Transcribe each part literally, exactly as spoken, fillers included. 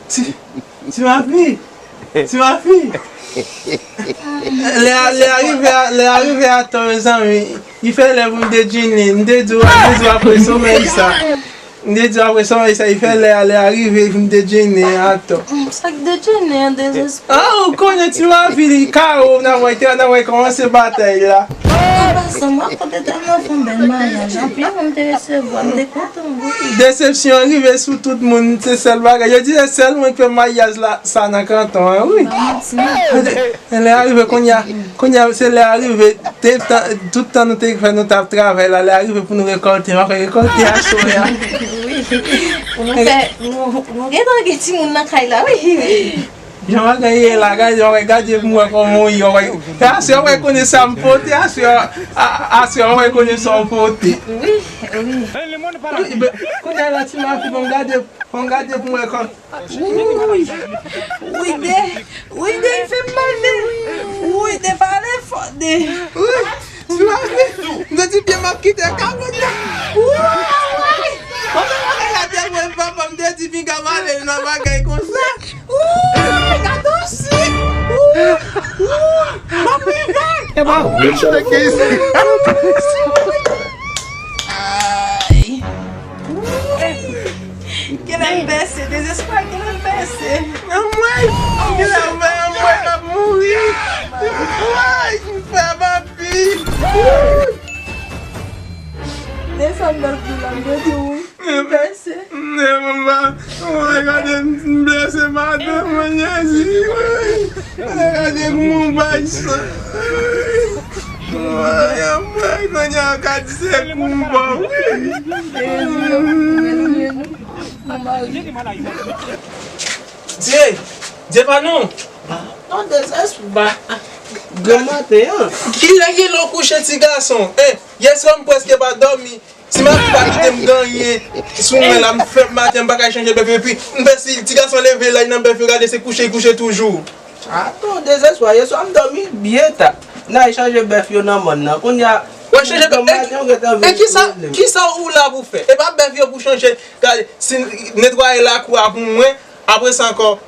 Ti, ti mafi, ti mafi. Lè a, lè a rive a, lè a rive atò, mezanmi. Li fè lè pou m dejene. M te di w, m te di w apre somèy sa. M te di w apre somèy sa, li fè lè a, lè a rive pou m dejene atò. Sa k dejene an dezespwa. Ah, ou konnen ti mafi li kawo, n ap wè, n ap wè kòmanse batay la. An pasan, m ap konte tèlman fè yon bèl maryaj. Anpil moun te resevwa, m te kontan. Desepsyon rive sou tout moun, se sèl bagay. Yo di se sèl mwen ki fè maryaj la, sa nan kanton an, wi. Pa manti, non. Lè a rive, kounye a, kounye a, se lè a rive, te tan, tout tan nou te fè, nou t ap travay la, lè a rive pou nou rekòlte, m ap rekòlte aswè a. Wi. Pou nou fè, nou, nou gentan gen timoun nan kay la, wi. Jan bagay ye la, gade, w ap gade pou mwen kòman w ye, w ap, aswè w ap konnen sa m pote, aswè, a, aswè w ap konnen sa w pote. Wi, wi. Wi, ben, kounye a la, ti mafi, ban m gade, ban m gade pou mwen kòman. Wi, wi, de, wi, de, fè m mal, de. Wi, de, pale fò, de. Wi, ti mafi, m te di byen m ap kite kabòn nan. Wi, wi. Pandan bagay la te mwen, papa m te di, pinga m ale nan bagay konsa. Ooh, gade osi. Ooh, ooh, m ap rive. Ay. Ooh. Genlè m bese, dezespwa genlè m bese. Anmwey, genlè m, anmwey, m ap mouri. Ay, m fè papi. Ooh. Desann nan vil la, m te di w. Blese. Mwen pa, mwen gade m blese madanm mwen, Jezi, woy. Mwen gade kouman m bay san. Woy, anmwey, kounye a ka di se konba, wi. Jezi, Dye, Dye pa nou. Non, dezespwa. Granmaten an. Kilè, kilè w kouche, ti gason? Eh, yèswa m prèske pa dòmi. Ti mafi pa kite m gen anyen sou mwen la, m fèb maten, m pa ka chanje bèf yo. Epi, m fè si ti gason leve la, li nan bèf yo, gade se kouche, li kouche toujou. Ato, dezespwa, yèswa m dòmi byen ta. N al chanje bèf yo nan mòn nan. Kounye a, w al chanje bèf. E, e kisa, kisa ou la pou fè? E pa bèf yo pou chanje. Gade, si netwaye lakou a pou mwen, apre sa ankò,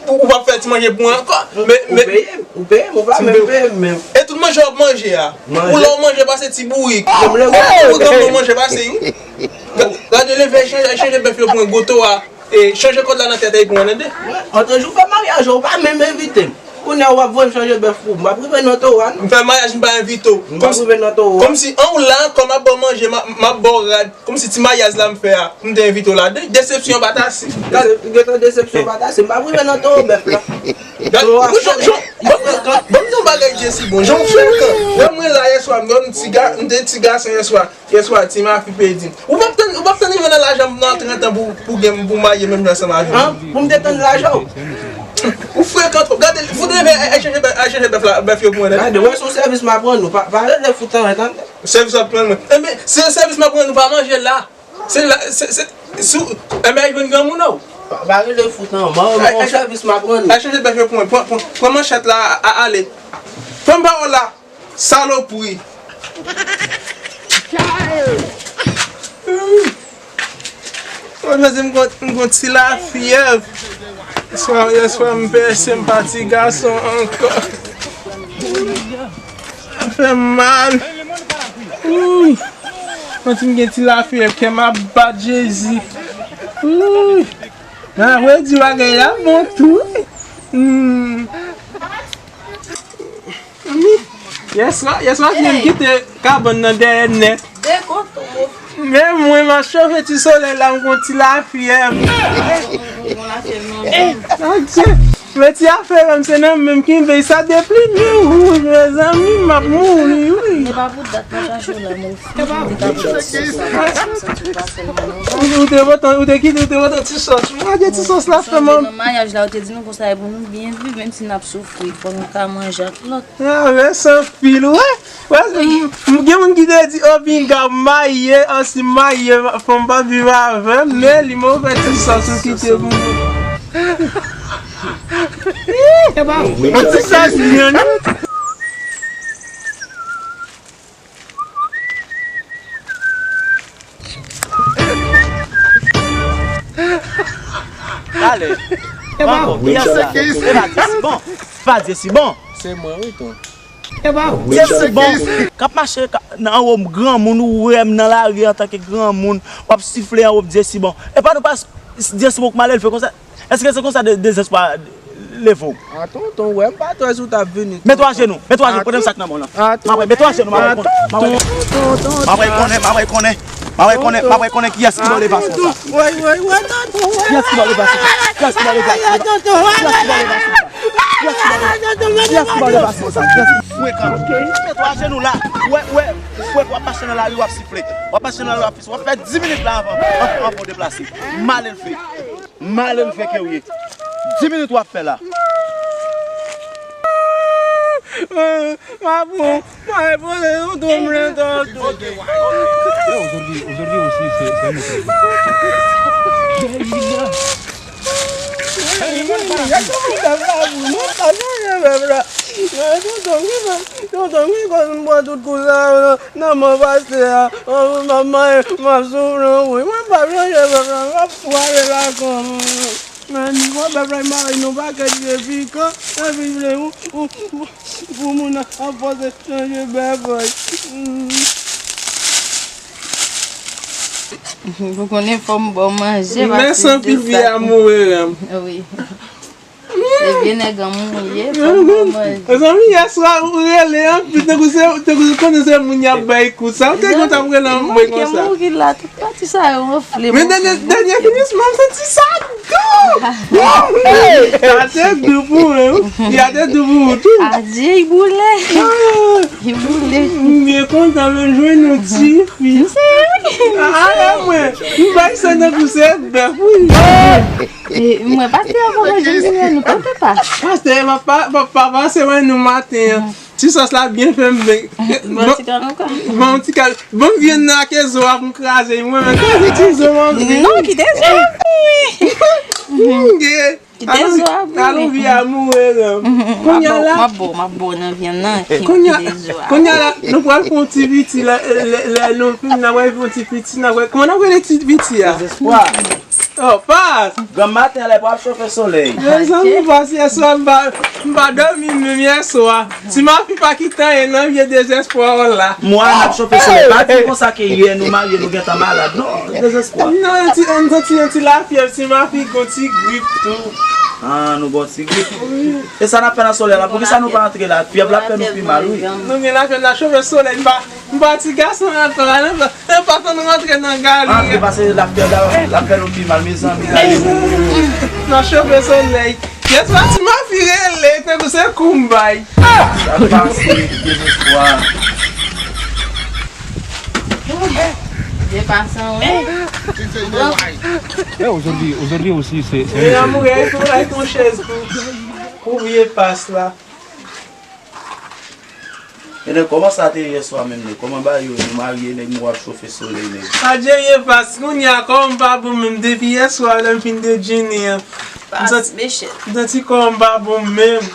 ou, ou p ap fè ti manje pou mwen ankò. Men, men, ou peye m, ou peye m, ou pa menm peye m menm. E tout manje w ap manje a. Ou lè w manje pase ti bourik. Ou, ou granmoun manje pase, wi. Ga-, gade leve, chanje, chanje bèf yo pou mwen, goto a. E chanje kòd la nan tèt epi pou mwen, tande. Antanjou fè maryaj ou pa menm envite m. Kounye a w ap voye m chanje bèf pou m. M ap rive nan towo a, non. M fè maryaj, m pa envite w. M ap rive nan towo a. Kòmsi, an, ou la ankò, m ap ba w manje, m ap, m ap ba w rad. Kòmsi ti maryaj la m fè a, pou m te envite w ladan, desepsyon pa t ase. Gade. Desep-, gentan desepsyon pa t ase, m pa rive nan towo bèf la. Gade, jan, jan, ban m, ban m di yon bagay, Jesi, bon, jan w frekan. Wè mwen la yèswa, m wè m ti ga-, m te ti gason yèswa, yèswa, ti mafi pedi m. Ou p ap tann, ou p ap tann rive nan laj an nan trant an pou, pou gen, pou marye menm jan ansanm avè m. An, pou m te tann laj an. Ou frekan twòp. Gade, fout reve, al chanje bèf, al chanje bèf la, bèf yo pou mwen, tande. Gade, wè se yon sèvis m ap rann ou, pa, pa rele fout anyen, tande. Sèvis w ap rann mwen. Enben, se sèvis m ap rann ou, pa manje la. Se la, se, se, sou, enben, al jwenn granmoun ou. Pa, pa rele fout non, mwen, mwen, yon sèvis m ap rann ou. Al chanje bèf yo pou mwen. Pran, pran, pran manchèt la, a, ale. Pran pawòl la, salopri. Mwen panse m gon, m gon ti lafyèv. Yèswa, yèswa m pèse, m pa ti gason ankò. Sa fè m mal. Ooh. Santi m gen ti lafyèv, kè m ap bat, Jezi. Ooh. Nan vre di bagay la bon tou. Hmm. Yèswa, yèswa, m kite kabann nan dèyè nèt. Men mwen, m ap chofe ti solèy la, m gon ti lafyèv. Adye, men ti afè m se nan menm kenbe sa depi li wouj, mezanmi, m ap mouri, wi. Se pa pou dat mwen chache w la, men ou fou, ou te ka pote ti sòs la. Ou, ou te pote, ou te kite, ou te pote ti sòs. Mwen, ti sòs la fè m. Nan maryaj la, ou te di nou konsa, e pou nou byen viv, menm si n ap soufri, fò nou ka manje ak lòt. Ah, men san fil, wè. Wè, m, m, gen moun ki te di, o, pinga, m marye, an, si m marye, fò m pa viv avè m, men li move ti sòs ou kite pou mwen. Yon ti sòs byen, non? Talè. Epa, kiyès la? Epa Dyesi bon. Epa Dyesi bon. Se mwen wi tonton. Epa Dyesi bon. K ap mache nan anwo m granmoun, ou wè m nan lari antanke granmoun, w ap sifle anwo m Dyesi bon. Epa nou pa Dyesi bon k malelve konsa. Èske se konsa de, dezespwa leve w? A tonton, wè m pa t wè si w t ap vini. Mete w ajenou, mete w ajenou, pote m sak nan men w lan. M ap mete w ajenou, m ap konnen, m ap konnen, m ap konnen, m ap konnen kiyès ki ba w levasyon sa. Kiyès ki ba w levasyon sa? Kiyès ki ba w levasyon sa? Kiyès ki ba w levasyon sa? Kiyès ki ba w levasyon sa? Kiyès ki frekan? Mete w ajenou la. Wè, wè, wè, w ap mache nan lari, w ap sifle. W ap mache nan lari, w ap sifle. W ap fè dis minit la avan, avan, avan w deplase. Malelve. Malelve ke w ye. Dis minit w ap fè la. Ma bon, ma repoze yon tou mwen tou. Aujourd'hui, aujourd'hui aussi, c'est c'est un autre jour. Tonton, ki fè, tonton, ki kòz m pran tout kou sa yo nan, nan men pastè a? Manman, m ap soufri, wi. Mwen p ap chanje pèp la, m ap sware lakòm. Men, ni wè pèp la mare nou pakèt je pikan, epi vle pou, pou, pou moun ap fòse chanje bagay. Ou konnen fò m ba w manje. Mèsi anpil, vi amoure m. Wi. Se vye nèg an mouri ye, fò m ba w manje. Mezanmi, yèswa ou rele anpil, tankou se, tankou se konnen se moun y ap bay kou sa. Ou te konn t ap rele anmwe konsa. Mouri la, tout pati sa yo anfle. Men dènye, dènye finisman, m santi sa dou. Sa te dou pou mwen, wi. Sa te dou pou ou tou. Adye, li boule. Li boule. M byen kontan, men jwenn yon ti fi. A, mwen, m bay sa nan kou se bèf, wi. E, mwen, pastè a pa manje, m vin wè nou, pa, papa. Pastè, papa, papa, pase wè nou maten an. Ti sòs la byen fè m byen. Bon, ti kal ankò. Bon, ti kal. Bon, vyann nan ake zo a pou m kraze. Mwen menm, kraze ti zo a. Non, kite zo a pou mwen. Kite zo a pou mwen. Alon, vi amoure m. Kounye a la. M ap bo, m ap bo nan vyann nan. Kounye a, kounye a la, nou pral fè yon ti piti la, lè, lè nou fin, n ap fè yon ti piti, n ap, kòman n ap rele ti piti a? Dezespwa. Oh, pas! Granm maten an, lè pou ap chofe solèy. Mezanmi, pas, yèswa, m pa, m pa dòmi menm yèswa. Ti mafi pa kite anyen nan vye dezespwa w la. Mwa n ap chofe solèy. Pa di konsa ke yè nou marye, nou gentan malad. Non, dezespwa. Non, ti, m santi yon ti lafyèv, ti mafi gon ti grip tou. Ah, nou gon ti grip. Wi. E sa n ap fè nan solèy la? Poukisa nou pa antre la? Fyèv la ap fè nou pi mal, wi. Nou gen lafyèv, n ap chofe solèy, m pa M pa ti gason ankò, alò, alò, pa fè nou rantre nan gari. Antre, pase l ap fè, l ap fè nou pi mal, mezanmi, gade. Nan chofe solèy. Yèswa ti mafi rele, tankou se kou m bay. Sa pase, dezespwa. Vye pas an, wi. Eh, aujourd'hui, aujourd'hui aussi, c'est c'est un autre jour. Amour, ay ton, ay ton chèz pou, pou vye pas la. Ebyen, kòman sa te ye yèswa menm, nèg? Kòman bagay yo, nou marye, nèg, nou ap chofe solèy, nèg? Adye, vye pas, kounye a, kò m pa bon menm, depi yèswa, lè m fin dejene an. M santi, m santi kò m pa bon menm.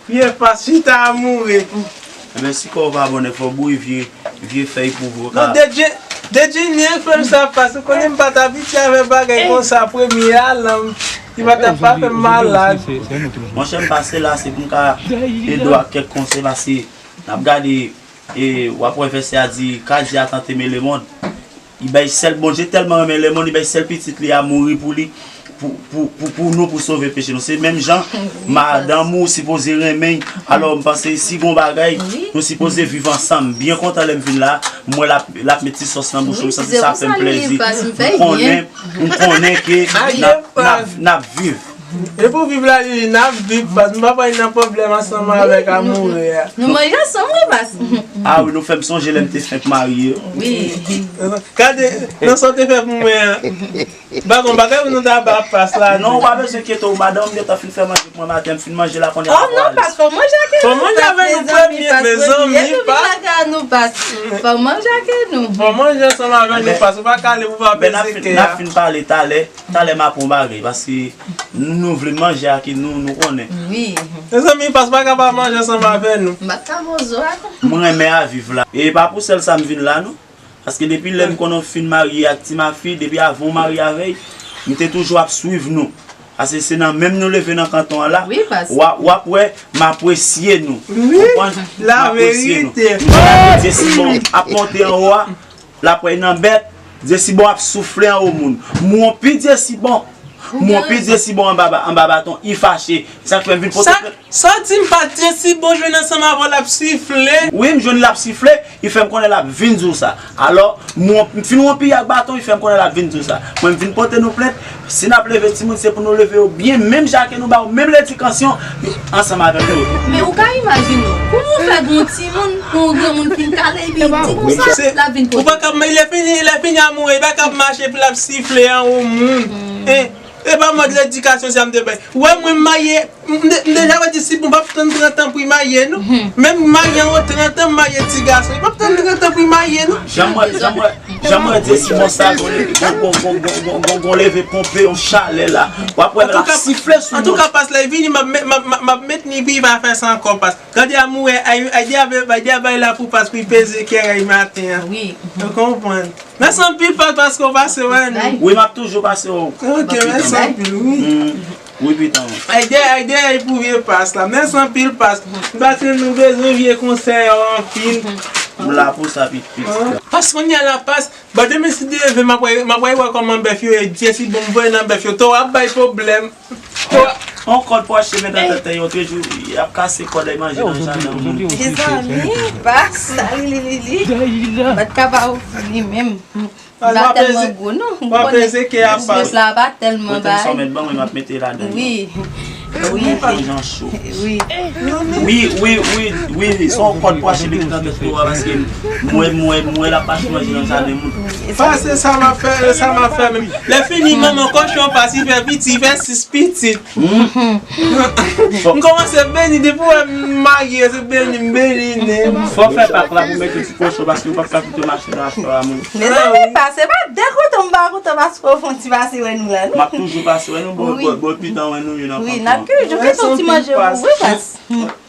Vye pas, chita amoure. Ebyen, si kò w pa bon, nèg, fò w bouyi vye vye fèy pou vre w ka. Non, Dedye, Dedye ni fè m sa pas, ou konnen m pa t abitye avè bagay konsa, premye a lan m, li pa t ap pa fè m malad. Monchè, m pase la, se pou m ka ede w ak kèk konsèy, paske n ap gade, e, w ap wè vèsè a di, Kraze a tante men lemonn. Li bay sèl, Bondye tèlman renmen lemonn, li bay sèl pitit li a mouri pou li, pou, pou, pou, pou nou, pou sove peche nou. Se menm jan, madanm ou sipoze renmen. Alò, m panse si gon bagay, nou sipoze viv ansanm. Byen kontan lè m vin la, m wè l ap, l ap met ti sòs nan bouch ou, m santi sa fè m plèzi. M konnen, m konnen ke n ap, n ap, n ap viv. E pou viv la, li, n ap viv, pas m pa pral nan pwoblèm ansanm avèk amoure a. Nou manje ansanm, wi, pas. Ah wi, nou fè m sonje lè m te fenk marye. Wi. Gade, nan sa w te fè pou mwen an. Bagon bagay pou nou ta ba pas la. Non, ou pa bezwen enkyete w, madanm m gentan fin fè manje pou mwen maten, m fin manje la kounye a. Oh non, pas, fò manje ak nou. Fò manje avèk nou premye, mezanmi, pas. Fò manje ak nou. Fò manje ansanm avèk nou, pas, ou pa ka ale pou pa peze kè a. N ap fin pale talè. Talè m ap pran bagay, paske nou vle manje ak nou, nou konnen. Wi. Mezanmi, pas pa ka pa manje ansanm avè nou. M pa t ka bon zo a non. Mwen renmen a viv la. E pa pou sèl sa m vin la non. Paske depi lè m konnen w fin marye ak ti mafi, depi avan w marye avè l, M te toujou ap swiv nou. Paske se nan men m nou leve nan kanton an la. Wi, pas. W a, w ap wè, m apresye nou. Wi, konprann? M apresye nou. M konn Dye si bon ap monte anwo a, l ap wè nan bèt, Dye si bon ap soufle anwo moun. M wonpi Dye si bon. M wonpi Dye si bon anba, anba baton, i fache. Sa k fè m vin pote plent. Sa w di m pa Dye si bon jwenn ansanm avè w l ap sifle? Wi, m jwenn l ap sifle, li fè m konnen l ap vin di w sa. Alò, m won- m fin wonpi ak baton, li fè m konnen l ap vin di w sa. Mwen, m vin pote nou plent. Si n ap leve timoun, se pou nou leve yo byen, menm jan ke nou ba yo menm ledikasyon, ansanm avèk nou. Men ou ka imajine w, kouman w fè gon timoun, pou yon granmoun fin kale, epi l di konsa, l ap vin pote. Ou pa ka, lè fini, lè fini amoure, li pa ka mache, epi l ap sifle anwo moun. E pa mòd ledikasyon sa m te bay. Ou wè mwen m marye, m de- m deja wè di si bon, m p ap tann trant an pou l marye, non. Menm m marye anwo trant an, m marye ti gason, li p ap tann trant an pou l marye, non. Jan mwen, jan mwen, jan mwen di si bon sa, gon, gon, gon leve ponpe, yon chalè la. W ap wè l ap sifle sou moun. Antouka, pas, lè l vini, m ap met, m ap, m ap, m ap met li, epi l va fè sa ankò, pas. Gade amoure, ay, ay, di a, ay, di a bay la pou pas, pou l peze kè ay maten an. Wi. Ou konprann? Mèsi anpil, pas, paske w pase wè nou. Wi, m ap toujou pase wè w. Ok, mèsi anpil, wi. Wi, pitan. Ay, dèyè, ay, dèyè pou vye pas la. Mèsi anpil, pas. M panse nou bezwen vye konsèy ou anpil. M la pou sa, pitit. Pas, kounye a la, pas. Bon, demen si Dye vle, m ap wè, m ap wè, wè kòman bèf yo ye. Dye si bon, m voye nan bèf yo. Towo ap bay pwoblèm. Towo. On kòd pwache met nan tèt yo, toujou, y ap kase kòd ay manje nan jaden moun. Mezanmi, pas, sa li, li, li, li. Bat ka ba ou li menm. Li pa tèlman gwo, non. Ou konnen biznis la pa tèlman bay. Mwen, sa w mèt ban mwen, m ap mete ladan. Wi. Wi. Jan cho. Wi. Wi, wi, wi, wi, wi, se yon kòd pwache mete nan tèt ou a, paske mwen, mwen, mwen, l ap mache manje nan jaden moun. Pas, se sa m ap fè, se sa m ap fè menm. Lè fini, manman kochon, pas, li fè piti, li fè sis pitit. M kòmanse beni depi w wè m marye, se beni m beni nen. Fò w fè pak la pou mete ti kochon, paske w p ap ka kite w mache nan afè a moun. Mezanmi, pas, se pa de kontan m pa kontan paske w fè yon ti pase wè nou la, non. M ap toujou pase wè nou, bon, bon, bon, pitan wè nou yo nan kanton an. Wi, n ap toujou fè yon ti manje pou ou, wi, pas.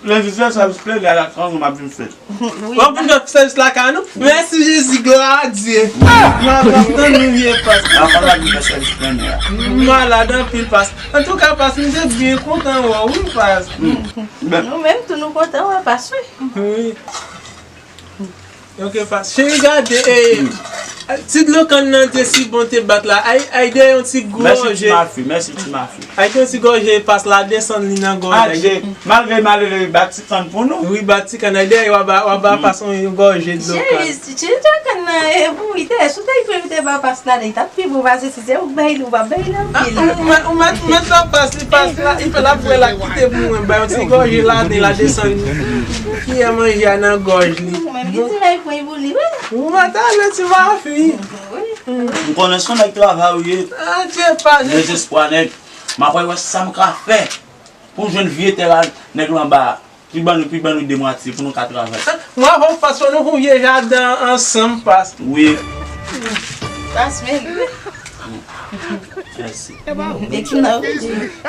Lendi se sèvis plenè a, m ap vin fè. Wi. W ap vin fè sèvis lakay nou? Mèsi Jezi, glwa a Dye. Glwa a Dye, tann nou vye pas. Avan la vin fè sèvis plenè a. M malad anpil, pas. Antouka, pas, m te byen kontan wè w, wi, pas. Nou menm tou nou kontan wè pas, wi. Wi. Ok, pas. Cheri, gade, e, ti dlo kann nan te si bon te bat la. Ay, ay, dèyè yon ti gòje. Mèsi, ti mafi. Mèsi, ti mafi. Ay, te yon ti gòje, pas la desann li nan gòj. Adje, malgre malere, bat ti kann pou nou. Wi, bat ti kann. Ay, dèyè, w a ba, w a ba pas yon gòje dlo kann. Cheri, ti dlo kann nan, e, pou wi, te, si w te fè, w te ba pas la, li t ap pi bon pase si se ou k bay li, ou p ap bay li anpil. Ou mèt, ou mèt, ou mèt la pas, li pas la, li fè l ap vre la, kite pou mwen, bay yon ti gòje ladan, la desann kiyè manje a nan gòj li. Ou menm, li di bay pwen pou li, wi. Ou mèt ale, ti mafi. Wi. M konnen se yon nèg travay ou ye. Adje, pas. Dezespwa, nèg. M ap wè sa m ka fè pou m jwenn vye tè a, nèg lan ba a. Pi ban nou, pi ban nou de mwatye pou nou ka travay. M ap wè w pas, fò nou fè yon vye jaden ansanm, pas. Wi. Pas, men wi. Mèsi.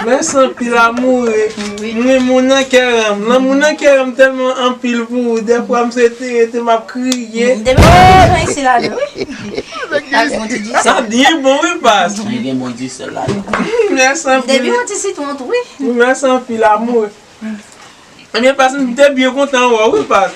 Mèsi anpil, amoure. Wi. Mwen, moun nan kè an m. Lanmou nan kè an m tèlman anpil pou ou. Dèfwa, m sou rete, rete, m ap kriye. Depi yon ti jan isi la, wi. Sa byen bon, wi, pas. Li gen bon disèl la. Mèsi anpil. Depi yon ti sitwon tou, wi. Mèsi anpil, amour. Ebyen, pas, m te byen kontan wè w, wi, pas.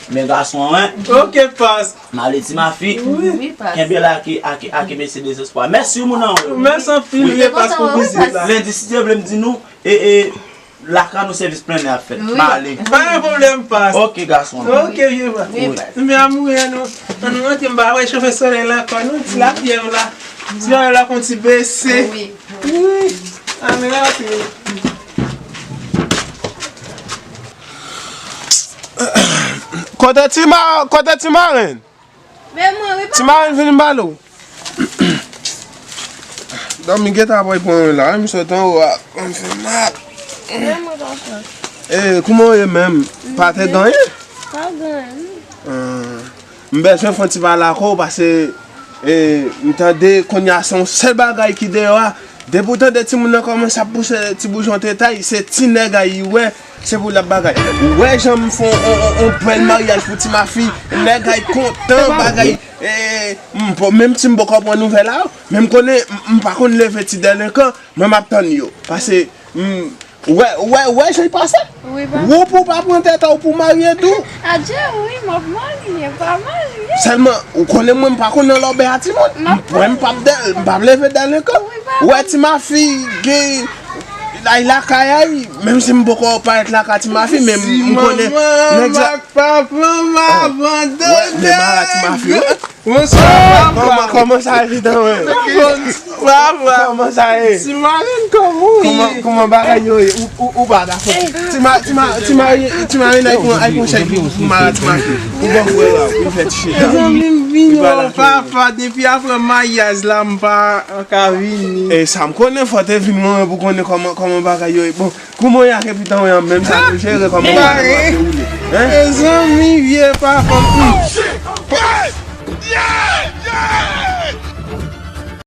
Men gason an, wi. Ok, pas. M ale, ti mafi. Wi, pas. Kenbe la ak, ak, ak mesye Dezespwa. Mèsi, moun an, wi. Mèsi anpil, wi, pas, pou vizit la. Lendi, si Dye vle, m di nou, e, e, lakay nou sèvis plenè ap fèt. M ale. Pa gen pwoblèm, pas. Ok, gason. Ok, vye pas. Wi, pas. Men amour, ann nou, ann nou rantre, m pa wè chofe solèy la ankò, non, ti lapyèv la. Ti lapyèv la fè yon ti bese. Wi. Wi. Ann rantre. Kote ti ma-, kote ti marenn? Men mwen, wi, papa. Ti marenn vin balo. Dòmi gentan ap pran la, wi, m sot anwo a, m fè mal. Men mwen, papa. E, kouman w ye menm? Pa te gen anyen? Pa gen anyen. Ah, m bezwen fè yon ti pale ak ou, paske, e, m tande kounye a se yon sèl bagay ki deyò a. Depi w tande timoun nan kòmanse ap pouse ti boujon teta y, se ti nèg a y wè, se pou l ap bagay. Ou wè jan m fè on, on, on, on bèl maryaj pou ti mafi, nèg a y kontan bagay. E, m po- menm si m poko pran nouvèl a yo, men m konnen m- m pa konn leve ti dèlenkan, mwen m ap tann yo. Pase, m- wè, wè, wè jan l pase. Wi, papa. Ou pou pa pran tèt ou pou marye tou. Adje, wi, m ap marye, pa marye. Sèlman, ou konnen mwen m pa konn nan lòbèy a timoun. Mwen m p ap dèl, m p ap leve dèlenkan. Ou wè ti mafi gen ay lakay ay, menm si m poko parèt lakay ti mafi, men m konnen nèg sa. Papa m abandone. Wè, men mara ti mafi, wi. Bonswa, papa. Kòman sa ye, pitan mwen? Papa. Kòman sa ye? Ti Malin, kòman w ye? Kòman, kòman bagay yo ye? Ou, ou, ou pa dakò? Ti ma, ti ma, ti ma, ti ma, ay pon, ay pon chèk pou, pou mara ti mafi. Ou bon frè la, ou fè ti chita. Zanmi m vini, papa, depi apre maryaj la, m pa ka vini. E sa m konnen, fò te vin mwen pou konnen kòman, kòman bagay yo ye. Bon, kouman y a ke pitan w an, menm sa nou jere, kòman bagay yo ap dewoule? Hein? E zanmi, vye papa m.